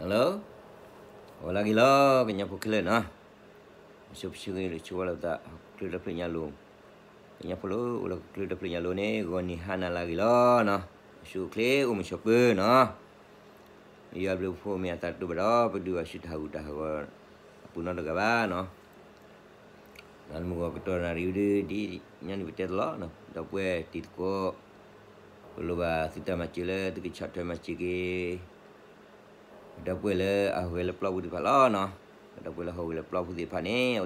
Hello, အိၣ်လၢဂ့ၤလီၤ ကညီဖိခဲလၢာ်နီၤ, ဆိပဆိဂ့ၤလၢဆိဝဲလီၤသး ချၢတဖျၢၣ်ညါလိၤ, ကညီဖိလၢအိၣ်လၢချၢတဖျၢၣ်ညါလိၤန့ၣ် ဂီၤနံၤဟါနၤလၢဂ့ၤလီၤနီၤ, ဆိအိၣ်ချ့အိၣ်မုာ်ဆိးပၢၤနီၤ, ယွၤဘျုးဖှိၣ်မ့ၢ်အသးတတိၢ်ဘၣ်ဒီး ပဒုးဘၣ်ဆူတၢ်ဟးဂူာ်တၢ်ဟးဂီၤ အပူၤနီတဂၤဘၣ်နီၤ. နမုၢ်ဂီၤကတီၢ်နၣ်ရံၣ်ဝံၤဒီး ဒ်ညီနုၢ်ပတဲတလီၤ, ဒီပုၢ်ဝဲၢ်တံၤသကိး, ပလိၣ်ဘၣ်သုတၢ်မၤစၢၤလၢသုကဆီၣ်ထွဲမၤစၢၤက့ၤ ဒီပုၢ်ဝဲၢ်လၢအဟူးဂဲၤလၢပျီပူၤသ့ၣ်တဖၣ်လီၤနီၤ. ဒီ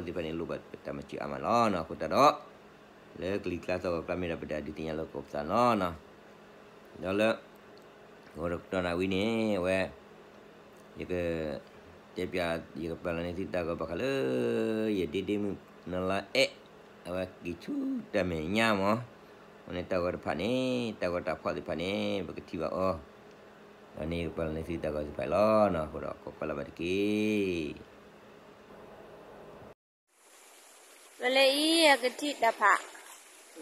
ပုၢ်ဝဲၢ်လၢဟူးဂဲၤလၢပျီပူၤသ့ၣ်တဖၣ်န့ၣ် အဝဲသ့ၣ်တဖၣ်န့ၣ် လိၣ်ဘၣ်ပတၢ်မၤစၢၤအါမးလီၤနီၤ. အဃိသတးဒီး လၢကလံၤကျါသီၣ်ဂီၤကျါ မ့ၢ်ဒၣ်ပတၢ်ဒုးသ့ၣ်ညါလၢကီၢ်ပသးလီၤနီၤ. ဒီးလၢ ဂီၤဒီးကတီၢ်နၣ်ရံၣ်ဝံၤန့ၣ် အဝဲ ယကတဲပျး ယကပာ်လီၤန့ၢ်သုတၢ်ဂီၤဘၣ်ဃးလၢ ယဒ့ဒ့မုၣ်နီၢ်လါအဲၣ် အဝဲက့ၤဆူတၢ်မဲာ်ညါမး, အဃိန့ၣ်တၢ်ဂီၤတဖၣ်န့ၣ်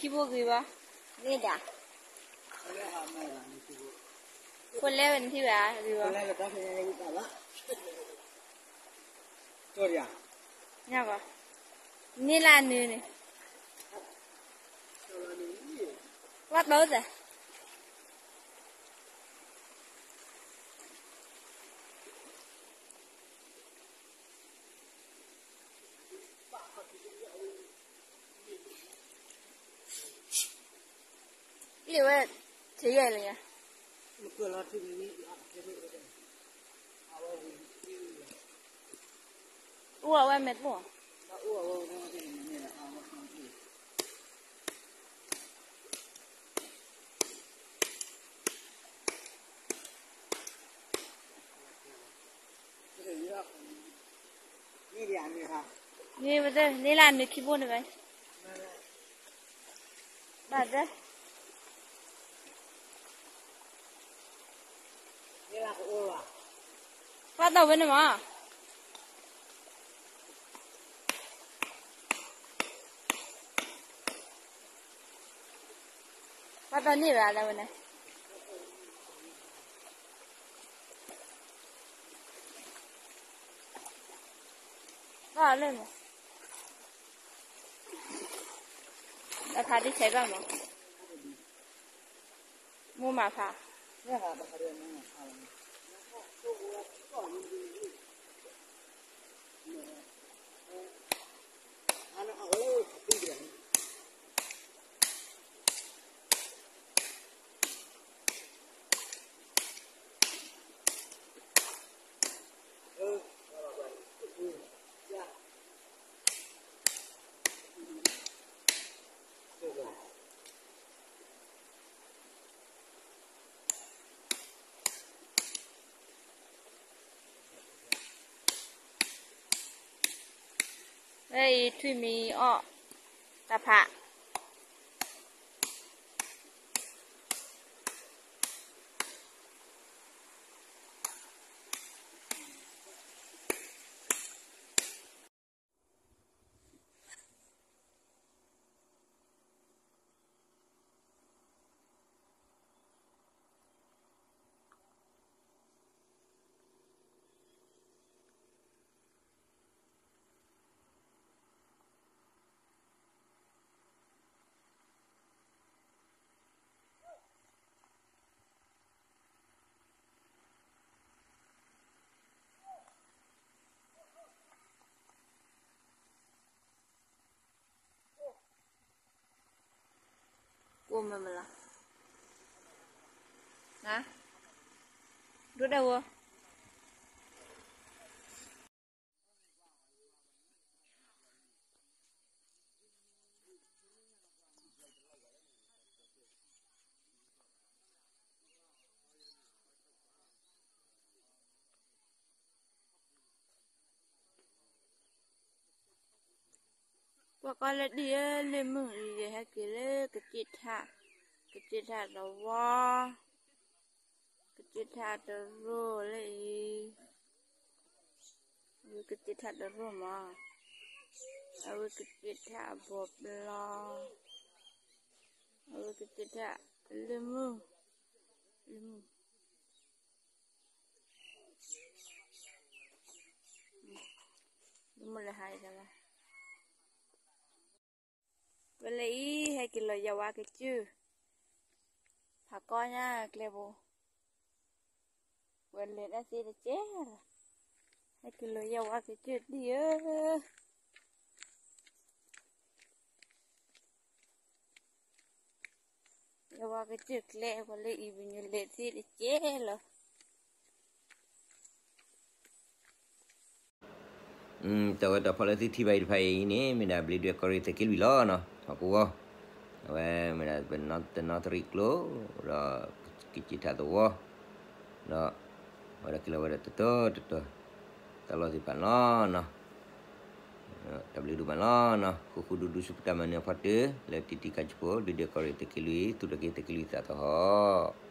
တၢ်ဂီၤတၢ်ဖီၣ်သ့ၣ်တဖၣ်န့ၣ် ပကထံၣ်ဘၣ်အီၤ, ဒီးန့ၣ်ယကပာ်လီၤန့ၢ်သုတၢ်ဂီၤသ့ၣ်တဖၣ်လီၤနီၤ. အဃိဒီးကွၢ်ကွၢ်လၢၤဘၣ်တက့ၢ်. ဝဲလၢအံၤ အကထံၣ်တၢ်ဖး, ထံမံၤအီၣ်တၢ်ဖးလၢအံၤ, အနၢခံဘိဂ့ၤဘၣ်, န့ၣ်ဒၣ်, ဖိလဲဝဲနထံၣ်ဘၣ်ဂ့ၤဘၣ်, ညါဘၣ်, န့ၣ်လၢအနၢန့ၣ်, ဝဲတီသဲ လံဝဲ, ဆံယဲၢ်လံ, အိၣ်ဝဲမဲာ်တအိၣ် န့ၣ်လၢအနၢခံဘိန့ၣ်ဝဲ, ဘၣ်ဒဲ, ပှၤတီၢ်ဝဲန့ၣ်မး, ပှၤတီၢ်န့ၢ်ဘၣ်ဒၣ်ဝဲန့ၣ်, တီၢ်လၢမး, တၢ်ဖးဒ်ဆဲးဘၣ်မး, မိၢ်မၤဖး လၢအံၤထွံၣ်မံၤအီၣ်တၢ်ဖး ကိၣ်မ့ၢ်မလီၤ, ဒိၣ်ဒၣ်ဝဲ ကွၢ်ကွၢ်လၢဒ်အံၤ လၢမုၢ်အံၤ ယဟဲက့ၤလၢကစ့ၣ်ထၣ်, ကစ့ၣ်ထၣ်တဝီ, ကစ့ၣ်ထၣ်တရိၣ်လၢအံၤ, အဝဲကစ့ၣ်ထၣ်တရိၣ်မး, အဝဲကစ့ၣ်ထၣ်အဘီပျီ, အဝဲကစ့ၣ်ထၣ်လၢမုၢ် လၢမုၢ်, လၢမုၢ်လၢဟါအံၤလီၤ. ဝဲလၢအံၤ ဟဲက့ၤလီၤယဝါကစၢၢ်, ဖးကီညါကျဲဘိ, ဝဲလဲၤတၢ်သ့တကဲလီၤ, ဟဲက့ၤလီၤယဝါကစၢၢ်ဒံၣ်ဧၢ ယဝါကစၢၢ်ကျဲ ပှၤလၢအံၤပညိၣ်လဲၤသ့တကဲလီၤ. တၢ်ဝဲတၢ်ဖီလၢသုထံၣ်ဘၣ်အံၤတဖၣ်အံၤန့ၣ် မ့ၢ်ဒၣ်ဘျ့ဒွဲၣ်ကီၢ်ရ့ၣ်သုးက့လွံၢ်လီၤနီၤ, ဟီၣ်ကဝီၤ, အဝဲမ့ၢ်ဒၣ်ပနီတနီသရံၣ်ကျိ, ဒီးကစံးထးသဝီ, ဒီး အဝဲဒၣ်က့ၤလီၤဝဲဒၣ်တတီတတီ, တၢ်လီၢ်သ့ၣ်တဖၣ်လီၤနီၤ. တၢ်ဘျုးဒိၣ်မးလီၤနီၤ, ဃုာ်ဃုာ်ဒူဒူဆူပတၢ်မၤနၢၤအဖီတၢၢ် လၢတံၤတံၤခါဆူဖိ ဘျ့ဒွဲၣ်ကီၢ်ရ့ၣ်သုးက့လွံၢ် သူၣ်ထီၣ်က့ၤသုးက့လွံၢ်သးသဟီၣ်